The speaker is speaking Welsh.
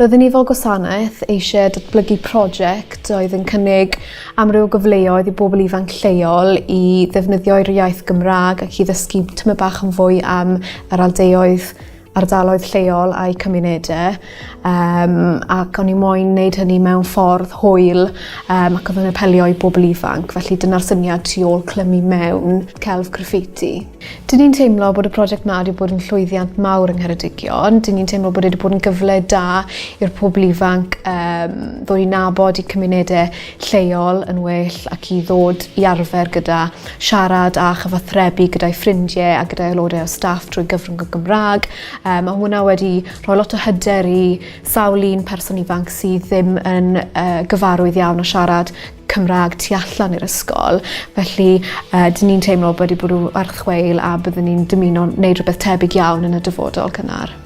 Roeddwn ni fel gwasanaeth eisiau datblygu prosiect oedd yn cynnig amryw o gyfleoedd i bobl ifanc lleol i ddefnyddio'r iaith Gymraeg ac i ddysgu tymed bach yn fwy am yr aldeoedd ardaloedd lleol a'u cymunedau yym ac o'n i moyn neud hynny mewn ffordd hwyl yym ac o'dd yn apelio i bobl ifanc felly dyna'r syniad tu ôl clymu mewn celf graffiti. Dyn ni'n teimlo bod y prosiect 'ma 'di bod yn llwyddiant mawr yng Ngheredigion. Dyn ni'n teimlo bod e 'di bod yn gyfle da i'r pobl ifanc yym ddod i nabod 'u cymunede lleol yn well ac i ddod i arfer gyda siarad a chyfathrebu gyda'u ffrindie a gyda aelodau o staff drwy gyfrwng y Gymra'g. Yym ma' hwnna wedi rhoi lot o hyder i sawl un person ifanc sydd ddim yn yy gyfarwydd iawn â siarad Cymra'g tu allan i'r ysgol felly yy 'dyn ni'n teimlo bod 'di bod w- werth chweil a byddwn ni'n dymuno neud rwbeth tebyg iawn yn y dyfodol cynnar.